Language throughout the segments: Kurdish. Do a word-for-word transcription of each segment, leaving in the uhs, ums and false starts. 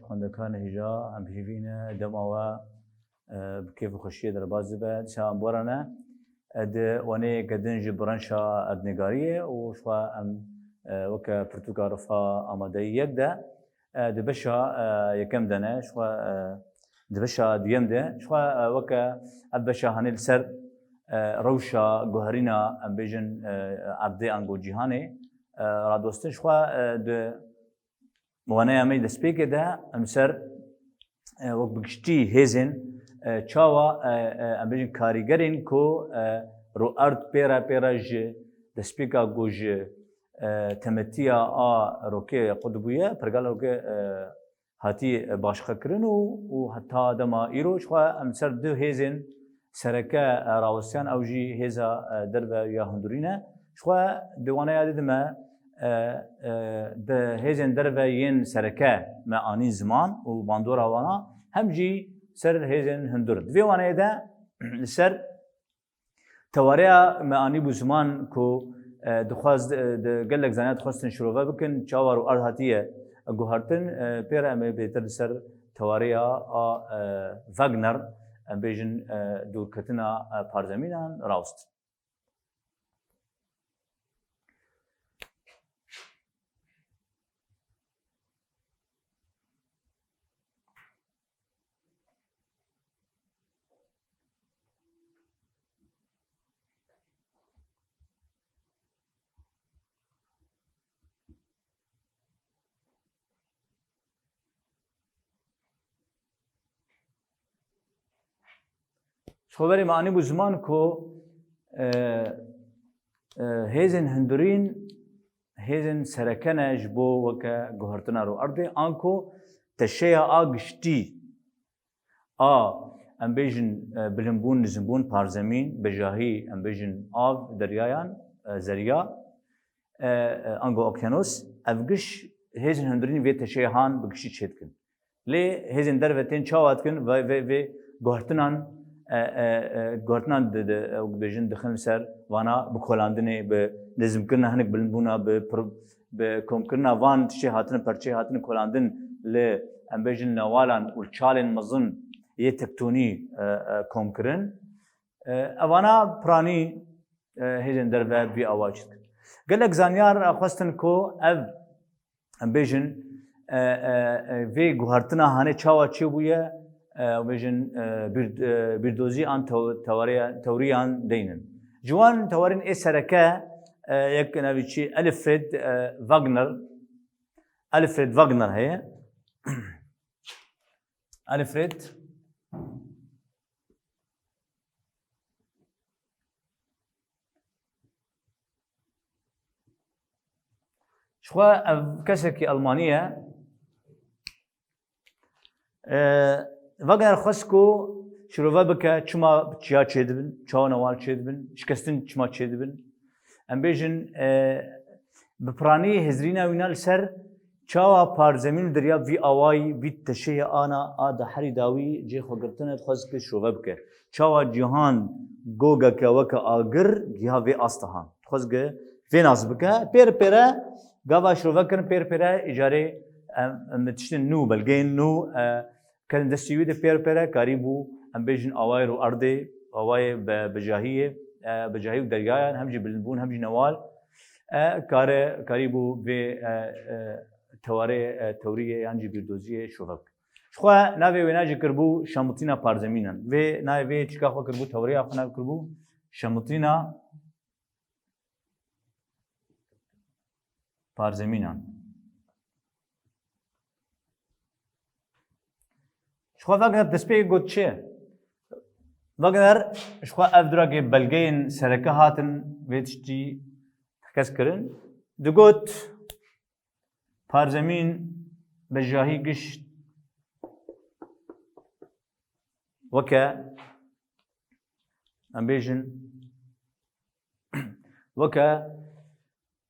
Xwendekarên hêja, em hîvî ne dema we, e, bi kêf û xweşiyê derbas dibe. Dîsa em borane, e, di waneyeke din ji branşa erdnîgariyê û ji xwe em, e, weke pirtûka Rifa amadeyî yek de, e, di beşa, e, yekem de ne, ji xwe, e, di beşa duyem de, ji xwe, e, weke ev beşa hanê li ser, e, rewşa guherîna, em bêjin, e, erdê ango cîhanê, e, radostin. Ji xwe, e, di waneya me destpêkê de em ser, e, wek bi giştî hêzên, e, çawa, e, e, em bêjin karîgerên ku, e, rûerd pê re pê re ji destpêka ku ji, e, temetiya a rokê qut bûye, pergala rokê, e, hatî, e, başqekirin û, û heta dema îro ji xwe em ser du hêzên sereke, e, rawestiyan, ew jî hêza, e, derve ya hundirîn e. Ji xwe di waneya didime, e, e, di hêzên derve yên sereke me anîn ziman û bandora wana, hem jî ser hêzên hundir. Di vê waneyê de li ser tewareya me anîbû ziman ku, e, dixwest, e, di gelek zaniya dixwestin şirove bikin, çawa rûerd hatiye guhertin, e, pê re em ê bêtir li ser tewareya a, e, Wagner, em bêjin, e, dûrketina, e, parzemînan rawestin. Ji xwe berê me anîbû ziman ku, e, e, hêzên hundirîn hêzên sereke ne ji bo weke guhertina rûerdê, anku teşeya a giştî a, em bêjin, e, bilinbûn, nizinbûn, parzemîn, bejahî, em bêjin, av, deryayan, e, zeriya, e, e, ango okyanos, ev giş hêzên hundirîn vê teşeyê han bi giştî çêdikin. Lê hêzên derve tên çawa dikin? Vê, vê, vê guhertinan, e, e, e, guhertinan di, di, ew dibêjin, dixin li ser vana bi kolandinê, bi nizmkirina hinek bilinbûna, bi pir-, bi komkirina van tiştê hatine, perçeyê hatine kolandin li, em bêjin, newalan û çalên mezin yê tektonî, e, e, komkirin. E, evana piranî, e, hêzên derve vî awa çêdikin. Gelek zanyar xwestin ku ev, em bêjin, e, e, e, vê guhertina hanê çawa çêbûye, e, em bêjin, e, bîr-, e, bîrdozî an tew-, tewareya-, tewriyan deynin. Ji wan tewarên ê sereke, e, yek navê çi Alfred, e, Wagner, Alfred Wagner heye. Alfred Ji xwe ev kesekî Almanî ye. E, Wagner xwest ku şirove bike çima çiya çêdibin, çawa newal çêdibin, şikestin çima çêdibin. Em bêjin, e, bi piranî hizrîna wîna li ser çawa parzemîn û derya vî awayî, vî teşeyê ana a di herî dawî cê xwe girtine, dixwest ku şirove bike. Çawa cîhan gogeke weke agir giha vê asta han. Dixwest ku vê nas bike. Pêr pêre gava şirove kirin, pêr pêre îcarê em, em tiştên nû, belgeyên nû, e, ketin destê wî de, pêr pêre karîbû, em bêjin, awayê rûerdê, awayê be-, bejahiyê, e, bejahî û deryayan, hem jî bilindbûn, hem jî newal, e, kare, karîbû vê, e, e, tewarê, e, tewriyê yan jî bîrdoziyê şirove bike. Ji xwe navê wêna jî kiribû şemiltîna parzemînan. Vê navê vê çîka xwe kiribû, tewriya xwe nav kiribû şemiltîna parzemînan. Ji xwe Wagner destpêkê got çi? Wagner ji xwe ev durakê belgeyên sereke hatin vê tiştî teqez kirin. Digot, parzemîn bejahî gişt weke, em bêjin, weke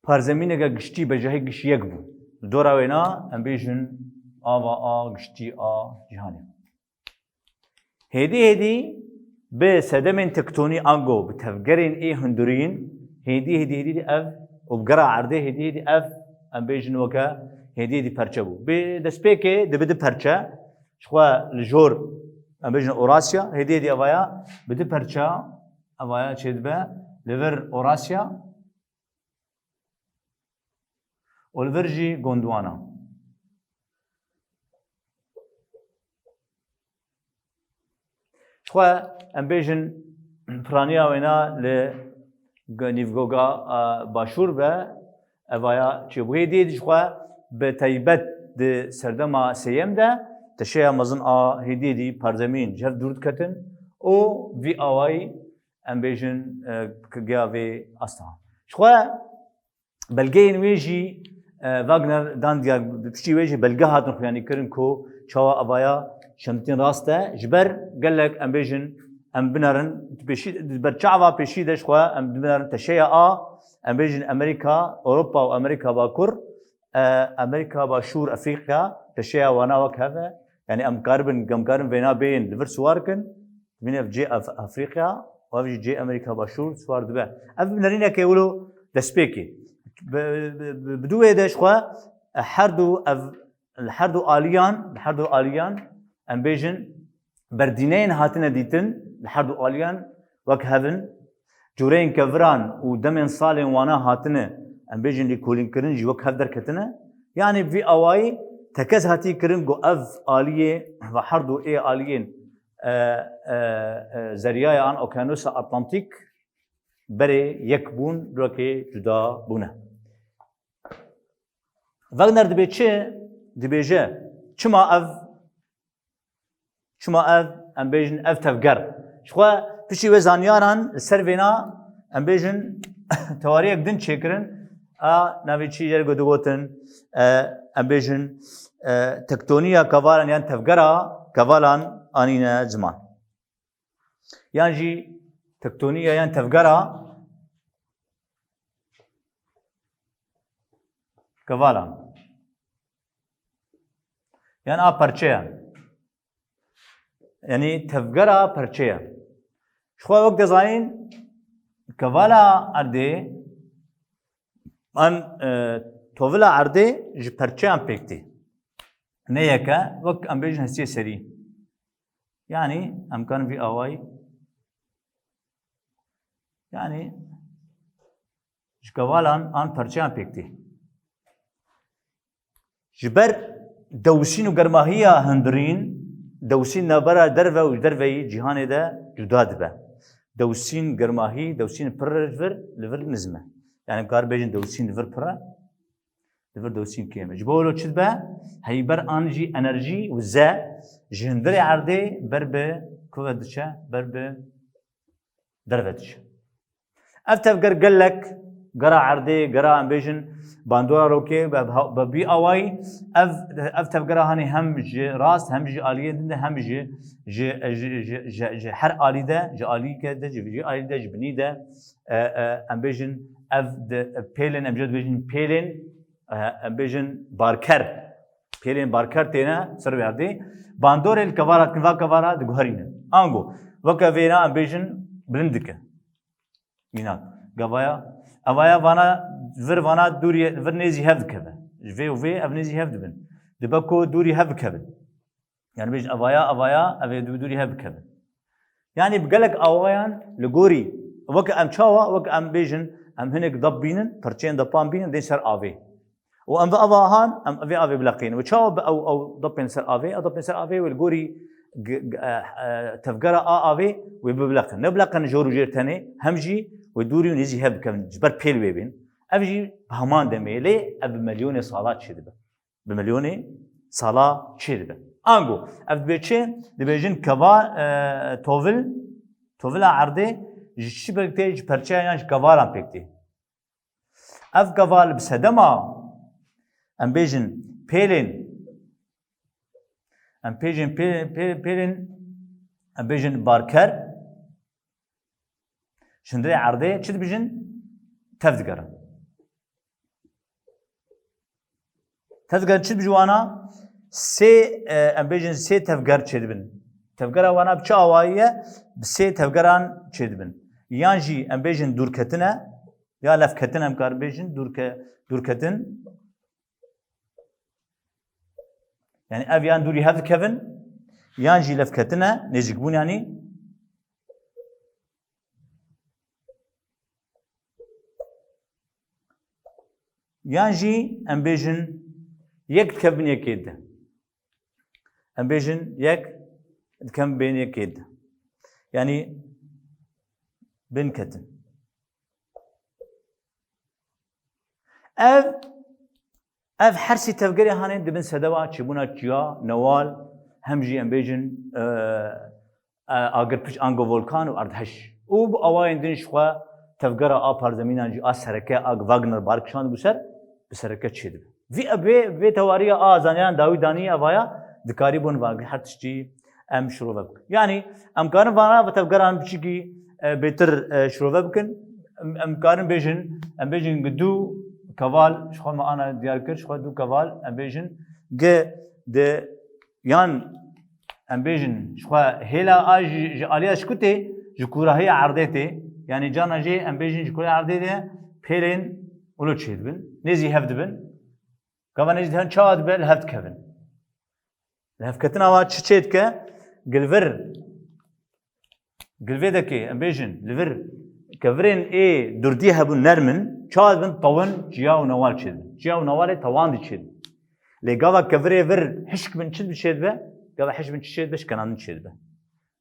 parzemîneke giştî, bejahî giş yek bû. Li dora wêna, em bêjin, ava a giştî a cîhanê. Hêdî hêdî bi sedemên tektonî ango bi tevgerên ê hundirîn, hêdî hêdî hêdî ev û bi gera erdê hêdî hêdî ev, em bêjin, weke hêdî hêdî perçe bû. Bi destpêkê dibe du perçe. Jixwe li jor, em bêjin Orasya, hêdî hêdî evaya bi du perçe, evaya çêdibe li vir Orasya û li vir jî Gondwana. Jixwe em bêjin piraniya wêna li g-, nîvgoga, e, başûr be, evaya çêbû. Hêdî hêdî jixwe bi taybet di serdema sêyem de teşeya mezin a hêdî hêdî parzemîn ji hev dûr diketin û vî awayî em bêjin, e, giya vê asta. Jixwe belgeyên wê jî, e, Wagner dan diyar, piştî wê jî belge hatin xuyanîkirin ku çawa avaya şemtîn rast e. Ji ber gelek em bêjin, em binerin, pêşî, di ber çava pêşî de jixwe em binerin teşeya a, em bêjin Amerîka, Ewropa û Amerîka Bakur, e, Amerîka Başûr, Efrîqya, teşeya wana wek hev e. Yani em karibin, em karin vêna bêyin li vir siwar kin. Mîn ev cê Af-, Afrîqya û ev jî cê Amerîka Başûr siwar dibe. Ev nerîneke wilo destpêkê. Bi, bi, bi, bi dû wê de jixwe, e, her du ev, li her du aliyan, li her du aliyan, em bêjin, berdîneyên hatine dîtin, li her du aliyan wek hev in, cûreyên keviran û demên salên wana hatine, em bêjin lêkolînkirin jî wek hev derketine. Yanî vî awayî tekez hatî kirin ku ev aliyê ve her du ê aliyên, e, e, e, Zeryaya an Okyanusa Atlantîk berê yek bûn, durekê cuda bûne. Wagner dibê çi? Dibêje, çima ev, çima ev, em bêjin, ev tevger? Jixwe piştî wê zanyaran li ser vêna, em bêjin, teoriyek din çêkirin, a navê çi jê re digotin, e, em bêjin, e, tektoniya kevalan yan tevgera kevalan anîne ziman. Yan jî tektoniya yan tevgera kevalan. Yan a perçeyan. Yanî tevgera perçeyan. Jixwe wek dizanîn, kevala erdê, an, e, tovila erdê ji perçeyan pêk tê. Ne yek e, wek em bêjin hestiyê serî. Yanî em karin vî awayî, yanî ji kevalan an perçeyan pêk tê. Ji ber dewsîn û germahiya hundirîn, dewsîn navbera derve û derveyî cîhanê de cuda dibe. Dewsîn germahî, dewsîn pir e ji vir, li vir nizm e. Yanî em karin bêjin dewsîn li vir pir e, li vir dewsîn kêm e. Ji bo wilo çi dibe? Heyber an jî enerjî û ze ji hundirê erdê ber bi ku ve diçe, ber bi derve diçe. Ev tevger gelek gera erdê, gera em bêjin bandora rokê, be, be, bi vî awayî ev, ev tevgera hanê hem ji rast, hem ji aliyê din de, hem ji, ji, ji, ji, ji, ji her alî de, ji alîke de, ji vî alî de, ji binî de, e, e, em bêjin ev de, pêlên, em jê dibêjin pêlên, e, em bêjin barker. Pêlên barker têne ser wê erdê. Bandorê li kevara dikin, va kevara diguherînin. Ango, weke vêna em bêjin bilind dike. Mînak. Gavaya, evaya vana, vir vana dûrî, vir nêzî hev dikeve. Ji vê û vê ev nêzî hev dibin. Dibe ku dûrî hev bikevin. Yanî bêjin evaya, evaya, ev ê dû-, dûrî hev bikevin. Yanî bi gelek awayan li gorî, weke em çawa, weke em bêjin, em hinek dap bînin, perçeyên dapan bînin, dê ser avê. Û em vê ava han, em vê avê bileqînin. Û çawa bi ew, ew dapên ser avê, ew dapên ser avê wê li gorî g-, g-, e, e, tevgera a avê wê bibileqin. Nebileqin jor û jêr tenê, hem jî wê dûrî û nêzî hev bikevin, ji ber pêl wê bên. Ev jî bi heman demê lê ev bi milyonê sala çêdibe. Bi milyonê sala çêdibe. Ango, ev dibê çi? Dibêjin keva, e, tovil, tovila erdê ji çi pêk tê? Ji perçeyan yan ji kevalan pêk tê. Ev keval bi sedema, em bêjin pêlên, em bêjin pê-, pê-, pêlên, em bêjin barker, ji hundirê erdê çi dibêjin? Tev digerin. Tev digerin çi dibêjin wana? Sê, e, em bêjin sê tevger çêdibin. Tevgera wana bi çi awayî ye? Bi sê tevgeran çêdibin. Yan jî em bêjin dûrketin e, ya levketin em karin bêjin, dûrke-, dûrketin. Yanî ev yan dûrî hev dikevin, yan jî levketin e, nêzîkbûn yanî. Yan jî em bêjin yek dikevin yekê di. Em bêjin yek dikevin bên yekê di. Yanî bin ketin. Ev, ev her sî tevgerê hanê di bin sedewa çêbûna çiya, newal, hem jî em bêjin, e, e, agirpiç ango volkan û erdhej. Û bi awayên din ji xwe tevgera a parzemînan jî a sereke a Wagner bar kişandibû ser, bi sereke çêdibe. Vî, vê, vê tewariya a zaniyan dawî danî evaya dikarîbûn vagir her tiştî em şirove bikin. Yanî em karin vana ve tevgeran biçîkî, e, bêtir, e, şirove bikin. Em, em karin bêjin, em bêjin gi du keval, ji xwe me ana diyar kir, ji xwe du keval, em bêjin gi di yan em bêjin ji xwe hêla a ji, ji aliya şikutê, ji kûrahiya erdê tê. Yanî carna jê em bêjin ji kûrahiya erdê de pêlên wilo çêdibin, nêzî hev dibin. Gava nêzî hev çawa dibe, li hev dikevin. Li hevketina wa çi çê dike? Gilvir, gilvê dekê, em bêjin, li vir kevirên ê durdî hebûn nerm in, çawa dibin tewin, çiya û newal çêdibin. Çiya û newalê tewandî çêdibin. Lê gava kevirê vir hişk bin çi dibi çêdibe? Gava hişk bin çi çêdibe? Şikenandin çêdibe.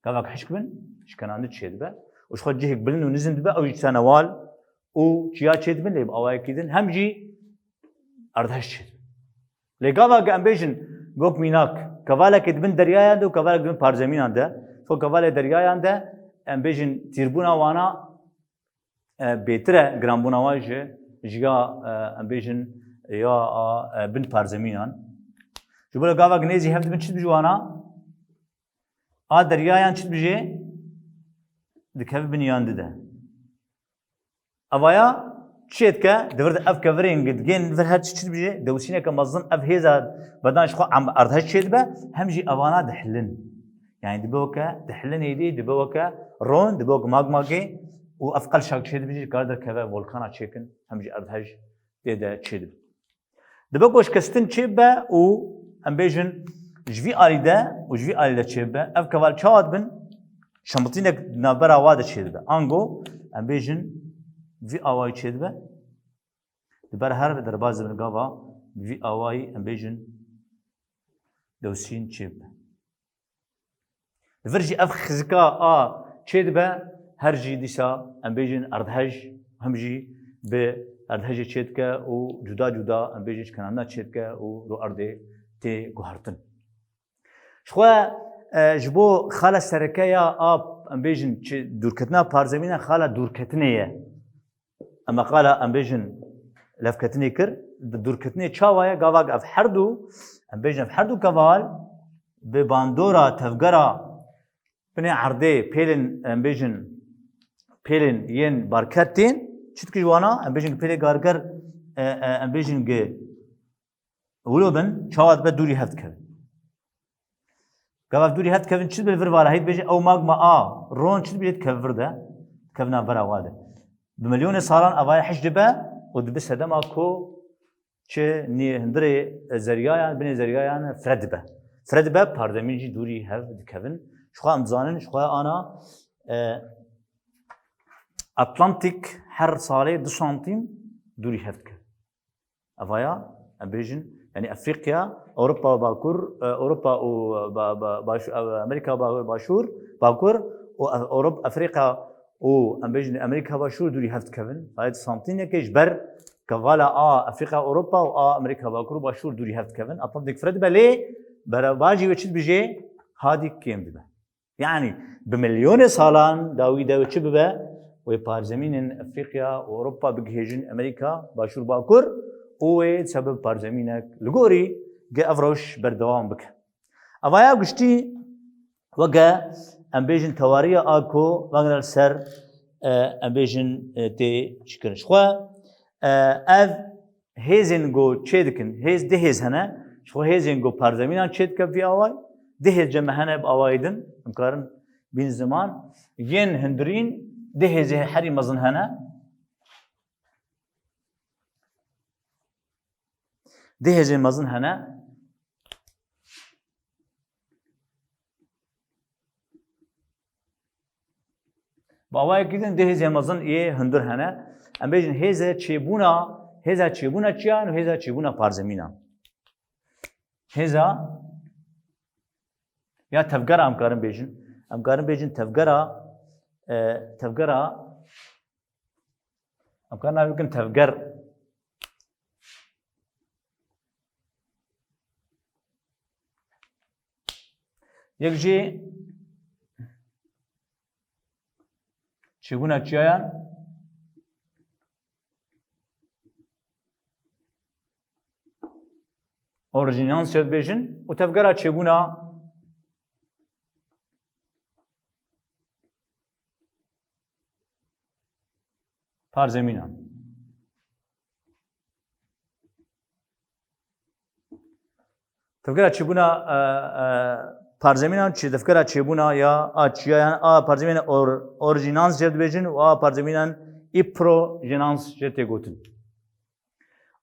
Gava hişk bin, şikenandin çêdibe. Û ji xwe cihek bilind û nizm dibe, ew jî disa newal û çiya çêdibin, lê bi awayekî din hem jî erdhej çêdibin. Lê gava ku em bêjin, wek mînak, kevalekê di bin deryayan de û kevalek di bin parzemînan de, xwe kevalê deryayan de, em bêjin, tîrbûna wana, e, bêtir e, giranbûna wan ji, ji ya, e, em bêjin, ya, a, e, bin parzemînan. Ji bo gava ku nêzî hev dibin çi dibijê wana? A deryayan çi dibijê? Dikeve bin yan di de. Evaya çi dike? Di vir de ev kevirên gi digên vir her çi çi dibijê? Dewsîneke mezin ev hêza bedan ji xwe em erdhej çêdibe, hem jî evana dihilin. Yanî dibe weke dihilin êdî, dibe weke ron, dibe weke magmagê û ev qelşak çêdibijê, dikare derkeve volkana çêkin, hem jî erdhej tê de çêdibe. Dibe ku şikestin çêbibe û em bêjin ji vî alî de û ji vî alî de çêbibe, ev keval çawa dibin? Şemitînek di navbera wa de çêdibe. Ango em bêjin vî awayî çêdibe. Di ber her derbazê bin gava bi vî awayî em bêjin dewsîn çêbibe. Li vir jî ev xizika a çêdibe, her jî dîsa em bêjin erdhej, hem jî bi erdhejê çêdike û cuda cuda em bêjin şikenandina çêdike û ro erdê tê guhertin. Ji xwe, e, ji bo xala sereke ya a, em bêjin, çi, dûrketina parzemînan xala dûrketinê ye. Em qala, em bêjin, levketinê kir, di dûrketinê çawa ye? Gava ev her du, em bêjin, ev her du keval bi bandora tevgera binê erdê pêlên, em bêjin, pêlên yên barker tên, çi dikir ji wana, em bêjin, pêlê garger, e, e, em bêjin, gi wilo bin, çawa dibe dûrî hev dikevin. Gava dûrî hev dikevin, çi dibe li vir vara heyt bêje, ew magma a ron çi dibêje dikeve vir de, dikevina vera wa de. Bi milyonê salan evaya hiş dibe û dibe sedema ku çi nî hundirê zeryayan, binê zeryayan fire dibe. Fire dibe, parzemîn jî dûrî hev dikevin. Ji xwe em dizanin, ji xwe ana, e, Atlantik her salê du santîm dûrî hev dikevin. Evaya, em bêjin, yanî Efrîqya, Ewropa Bakur, e, Ewropa û ba-, ba-, baş-, e, Amerîka ba-, Başûr, Bakur û Ev-, Ewrop-, Efrîqya û em bêjin Amerîka Başûr dûrî hev dikevin. Gayet santînekê ji ber kevala a Efrîqya, Ewropa û a Amerîka Bakur û Başûr dûrî hev dikevin. Atlantik fire dibe lê berebajî wê çi dibijê? Hadî kêm dibe. Yanî bi milyonê salan dawî de wê çi bibe? Wê parzemînên Efrîqya û Ewropa bigihêjin Amerîka, Başûr Bakur û wê sebeb parzemînek li gorî gi ev rewş berdewam bike. Evaya giştî weke em bêjin tewariya a ku wek li ser, e, em bêjin, e, tê çîkirin. Ji xwe, e, ev hêzên ku çê dikin, hêz, du hêz hene, ji xwe hêzên ku parzemînan çê dike vî awayî, du hêz cem hene bi awayî din, em karin bîn ziman, yên hundirîn du hêzê herî mezin hene. Du hêzên mezin hene. Bi awayekî din du hêzên mezin yê hundir hene. Em bêjin hêze çêbûna, hêza çêbûna çiyan û hêza çêbûna parzemînan. Hêza ya tevgera em karin bêjin. Em karin bêjin tevgera, e, tevgera, em karin bikin tevger. Yek jî çêbûna çiyayan, orjînans jê dibêjin û tevgera çêbûna parzemînan. Tevgera çêbûna, e, e, parzemînan çi? Tevgera çêbûna ya a çiyayan a parzemînan or-, orjînans jê dibêjin û a parzemînan îprojînans jê tê gotin.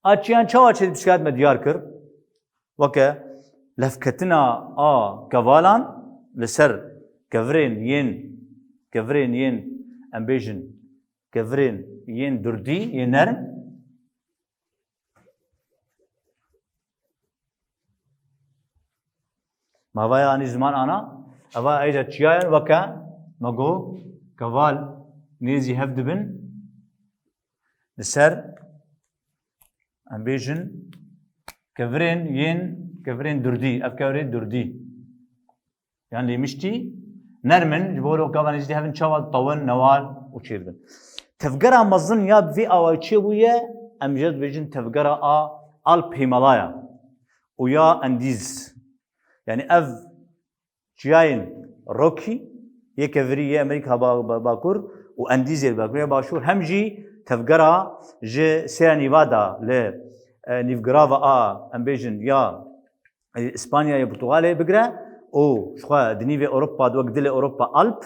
A çiyan çawa çê dibî, şikayet me diyar kir. Weke lefketina a kevalan li ser kevirên yên, kevirên yên, em bêjin, kevirên yên durdî, yên nerm. Mavaya anî ziman ana, eva êca çiyayan weke me got keval nêzî hev dibin li ser, em bêjin, kevirên yên, kevirên durdî, ev kevirê durdî. Yan lêmiştî nerm in, ji bo weke eva nêzî hev in çawa tewin, newal û çêdibin. Tevgera mezin ya bi vî awayî çêbûye, em jê dibêjin tevgera a Alp Himalaya û ya Endîz. Yanî ev çiyayên Rokî yê kevirî yê Amerîka ba-, ba-, Bakur û Endîzê li Bakurê Başûr hem jî tevgera ji Sierra Nevada li, e, nîvgirava a, em bêjin, ya, e, Îspanyayê, Portugalê bigire û ji xwe di nîvê Ewropa, di wek dilê Ewropa Alp,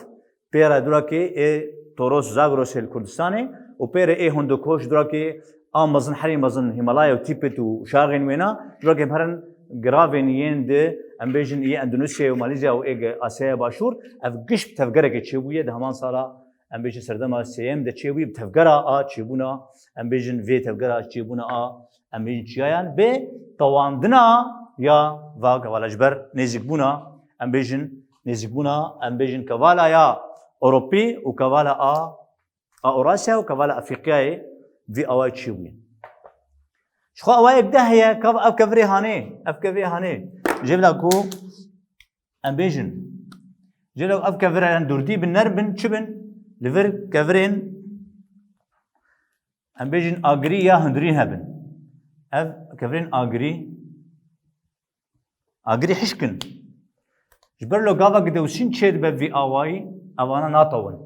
pê re durakê ê Toros Zagrosê li Kurdistanê û pê re ê Hundukuş, durakê a mezin, herî mezin Himalaya û Tîbet û şaxên wêna, durakê herin giravên yên di, em bêjin, yê Endonezyayê û Malezya û ê ge-, Asyaya Başûr, ev giş bi tevgerekê çêbûye di heman sala, em bêjin, serdema sêyem de çêbûye, bi tevgera a çêbûna, em bêjin, vê tevgera çêbûna a, em bêjin, çiyayan, bi tewandina ya va kevala ji ber nêzîkbûna, em bêjin, nêzîkbûna, em bêjin, kevala ya Ewropî û kevala a, a Ewrasya û kevala Efrîqyayê vî awayî çêbûye. Ji xwe awayek de heye, kev-, ev kevirê hanê, ev kevirê hanê. Jê bila ku em bêjin, jê bila ev kevirên durdî bin, nerm bin, çi bin? Li vir kevirên, em bêjin, agirî ya hundirîn hebin. Ev kevirên agirî, agirî hişk in. Ji ber lo gava ku dewsîn çêdibe vî awayî, evana natewin.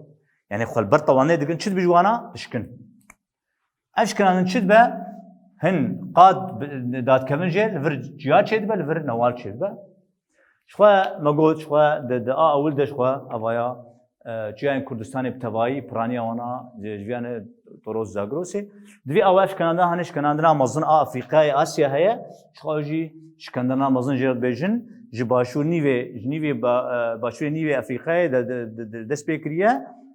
Yanî xwe li ber tewanê digirin, çi dibe ji wana? Dişkin. Ev şkinandin çi dibe? Hin qad bi-, dadkevin jê li vir ciya çêdibe, li vir newal çêdibe. Ji xwe me got, ji xwe di, di a ewil de ji xwe evaya, e, çiyayên Kurdistanê bi tevayî piraniya wana ji, ji viyane Toros Zagrosê. Di vî awa şkenandina hene şkenandina mezin a Efrîqayê, Asya heye. Ji xwe jî şkenandina mezin jê re dibêjin. Ji başûr nîvê, ji nîvê ba-, e, başûrê nîvê Efrîqayê de, de, de, de dest pê kiriye.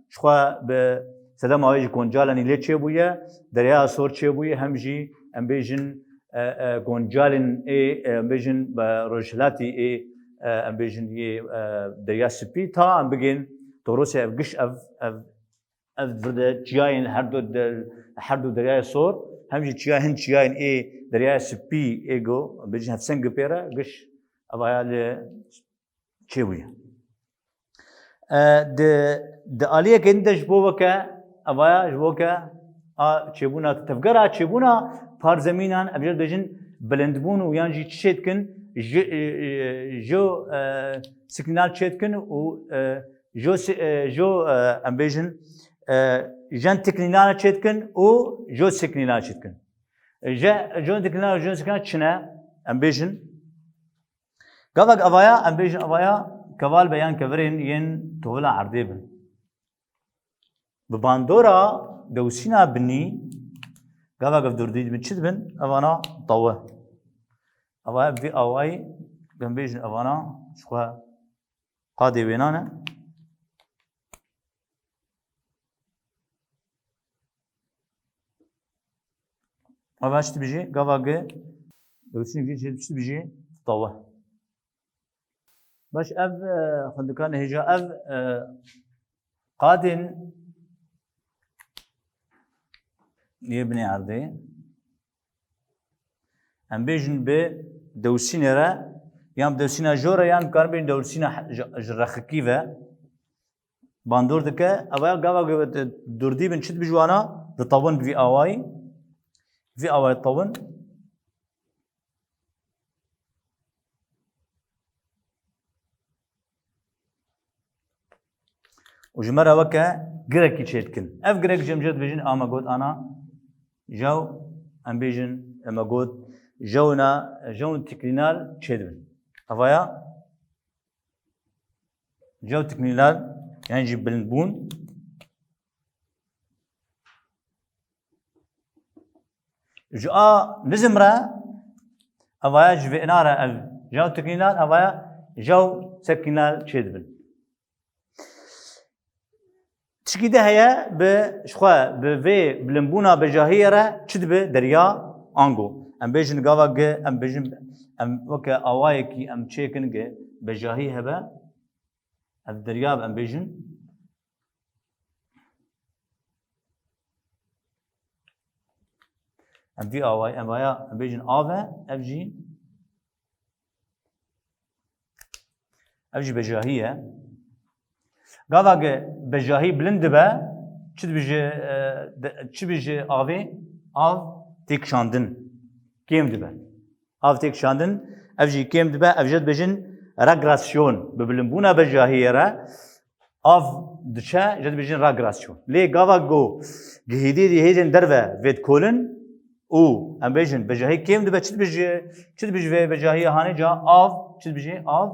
Ji xwe bi sedema wê jî Goncala Nîlê çêbûye, Deryaya Sor çêbûye, hem jî em bêjin, e, e, Goncalên ê, e, em bêjin, e, rojhilatî ê, e, em bêjin yê, e, Derya Spî, ta em bigên Torosê, ev giş, ev, ev, ev vir de çiyayên her du de, her du Deryaya Sor, hem jî çiya-, hin çiyayên ê Deryaya Spî ê go, em bêjin hevseng pê re, giş, ev aya li çêbûye. E, di, di aliyekê din de ji bo weke, evaya ji bo weke a çêbûna, tevgera çêbûna parzemînan, em jê dibêjin bilindbûn û yan jî çi çêdikin, ji, e, e, jo, e, siklînal çêdikin û, e, jo si-, e, jo, e, em bêjin, e, jen tiklînal çêdikin û jo siklînal çêdikin. E, je, jo tiklînal, jo siklînal çi ne? Em bêjin, Gavek evaya, em bêjin evaya, keval be yan kevirên yên tovila erdê bin. Bi bandora dewsîna binî, gavek ev durdî dibin, çi dibin? Evana tawe. Evaya vî awayî, em bêjin evana, ji xwe qadê wêna ne. Ava çi dibêjî? Gava gi dewsinî jî çi dibêjî? Tawe. Baş ev, e, xwendikane hêja ev, e, qadên yê binê erdê. Em bêjin bi dewsînê re, yan bi dewsîna jor re, yan dikarin bêjin dewsîna he-, ji, ji rexikî ve bandor dike. Eva ya gava ge-, durdî bin çi dibî ji wana? Ditewin bi vî awayî. Vî awayî ditewin. Û ji me re weke girekî çêdikin. Ev girek jî em jê dibêjin, a me got ana jew, em bêjin, me got jewna, jewn tîklînal çêdibin. Evaya jew tîklînal, yan jî bilindbûn. Ji a nizim re, evaya ji vê ina re ev jew tîklînal, evaya jew seklînal çêdibin. Tişkî de heye bi, ji xwe bi vê bilimbûna bejahiyê re çi dibe derya ango. Em bêjin gava gi, em bêjin, em weke awayekî em çêkin gi bejahî hebe, ev derya em bêjin. Em vî awayî, em vaya, em bêjin av e, ev jî, ev jî bejahî ye. Gava ge bejahî bilind dibe, çi dibe ji, e, de, çi dibe ji avê? Av tê kişandin, kêm dibe. Av tê kişandin, ev jî kêm dibe, ev jê dibêjin regrasyon, bi bilindbûna bejahiyê re av diçe, jê dibêjin regrasyon. Lê gava ku gihîdî di hêzên derve vê dikolin û em bêjin bejahî kêm dibe, çi dibêjî, çi dibêjî vê bejahiyê hanê ca av, çi dibêjî av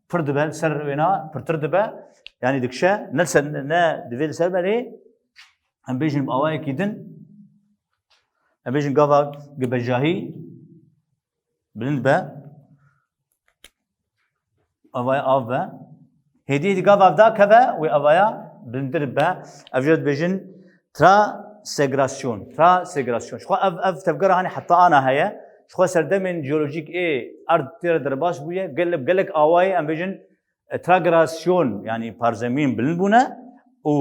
pir dibe, li ser wêna pirtir dibe, yanî dikişe, ne li ser, ne divê li ser be lê em bêjin bi awayekî din, em bêjin gava gi bejahî bilind be, avaya av be. Hêdî hêdî gav avda keve wê avaya bilindir be. Ev jê dibêjin trasegrasyon. Trasegrasyon. Ji xwe ev, ev tevgera hanê heta ana heye. Ji xwe serdemên jeolojîk ê erd tê re derbas bûye. Gel-, gelek awayê em bêjin, e, tragrasyon, yanî parzemîn bilind bûne û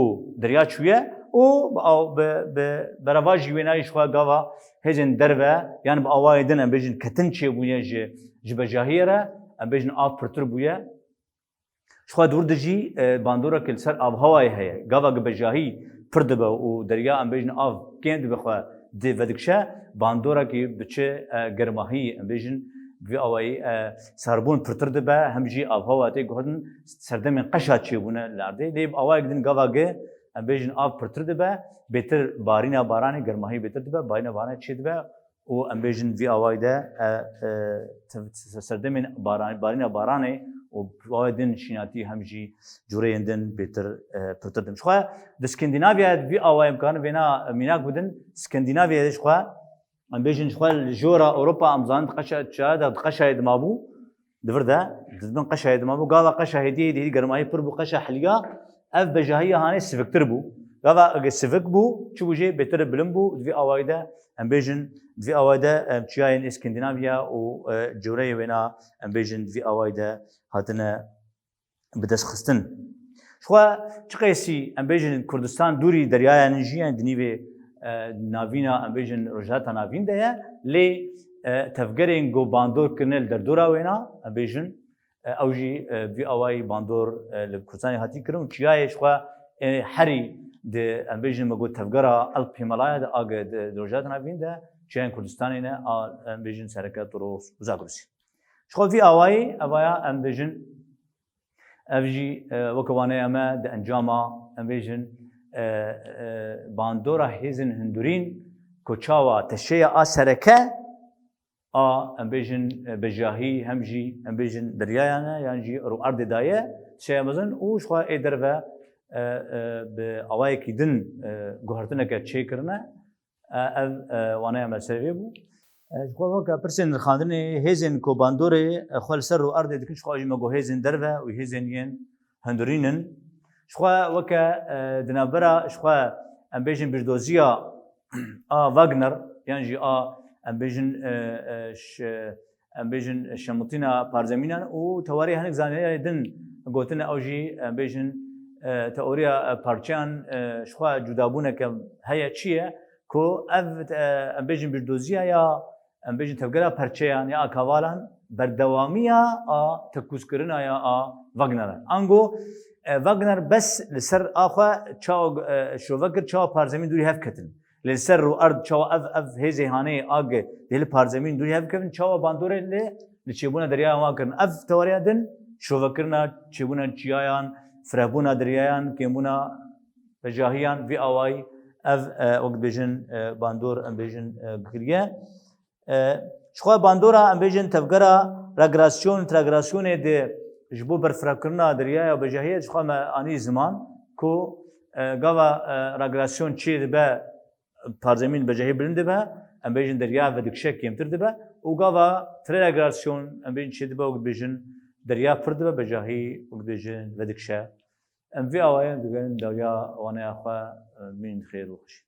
derya çûye û bi aw-, bi, bi berevajî wêna jî ji xwe gava hêzên derve, yan bi awayê din em bêjin ketin çêbûye ji, ji bejahiyê re, em bêjin av pirtir bûye. Ji xwe dûr de jî, e, bandoreke li ser avhewayê heye. Gava gi bejahî pir dibe û derya em bêjin av kêm dibe xwe di vedikşe, bandorekî diçe, e, germahî, em bêjin, bi vî awayî, e, sarbûn pirtir dibe, hem jî avhewa tê guhertin, serdemên qeşa çêbûne li erdê. Lê bi awayek din gava gi, em bêjin, av pirtir dibe, bêtir barîna baranê, germahî bêtir dibe, barîna baranê çêdibe û em bêjin vî awayî de, e, e, te-, serdemên baran-, barîna baranê û bi awayê din şînatî hem jî cûreyên din bêtir, e, pirtir dibe. Ji xwe di Skandînavyayê de vî awayê em karin vêna mînak bidin. Skandînavyayê de ji xwe em bêjin ji xwe li jora Ewropa em zanin di qeşa, çaye de di qeşayê dimabû, di vir de, di bin qeşayê dimabû. Gava qeşa hêdî, hêdî, hêdî germayî pir bû, qeşa heliya, ev bejahiya hanê siviktir bû. Gava ege sivik bû, çi bû jê bêtir bilind bû, di vî awayî de em bêjin, di vî awayî de, em, çiyayên Eskandinavya û, e, cewreyê wêna, em bêjin, di vî awayî de hatine bidestxistin. Ji xwe çi qeysî em bêjin Kurdistan dûrî deryaya nin jî, yani di nîvê, e, navîna em bêjin Rojhilata Navîn de ye, lê, e, tevgerên ku bandor kirine li derdora wêna, em bêjin, e, ew jî, e, vî awayî bandor, e, li Kurdistanê hatî kirin û çiyayê ji xwe, e, herî di, em bêjin, me got tevgera Alp Himalaya de, a ge di, di Rojhilata Navîn de çiyayên Kurdistanê ne, a, em bêjin sereke Toros û Zagrosî. Ji xwe vî awayî, evaya em bêjin, ev jî, e, weke waneya me di encama, em bêjin, e, e, bandora hêzên hundirîn ku çawa teşeya a sereke a, em bêjin, e, bejahî, hem jî, em bêjin, deryaya ne, yan jî rûerdê daye, teşeya mezin û ji xwe ê derve, e, e, bi awayekî din, e, guhertineke çêkirine. E, ev, e, waneya me ser vê bû. E, ji xwe weke pirsên nirxandinê hêzên ku bandorê, e, xwe li ser rû erdê dikin, ji xwe jî me got hêzên derve û hêzên yên hundirîn in. Ji xwe weke, e, di navbera, ji xwe em bêjin bîrdoziya a Wagner, yan jî a, em bêjin, e, e, ş-, em bêjin şemitîna parzemînan û tewarê hinek zanîyarê din gotine ew jî, em bêjin, e, teoriya, e, parçeyan, e, ji xwe cudabûneke heye çi ye ku ev, e, em bêjin bîrdoziya ya, em bêjin tevgera perçeyan ya a kavalan berdewamiya a tekûzkirina ya a Wagner e. Ango, e, Wagner bes li ser a xwe çawa, e, şove kir, çawa parzemîn dûrî hev ketin. Lê li ser rû erd çawa ev, ev hêzê haneyê ag dê li parzemîn dûrî hev kevin, çawa bandorê li, li çêbûna deryayan wan kirin. Ev teoriya din şovekirina çêbûna çiyayan, firehbûna deryayan, kêmbûna bejahiyan vî awayî ev, e, wek dibêjin, e, bandor em bêjin, e, bikiriye. E, ji xwe bandora em bêjin tevgera regrasyon, regrasyonê de ji bo berfirehkirina deryaya bejahiyê ji xwe me anî ziman ku, e, gava, e, regrasyon çê dibe, parzemîn bejahî bilind dibe, em bêjin derya vedikşe kêmtir dibe û gava tire regrasyon em bêjin çê dibe û dibêjin derya pir dibe, bejahî û dibêjin vedikşe. Em vî awayê digerin dawiya waneya xwe, e, mîn xêr û xweşî.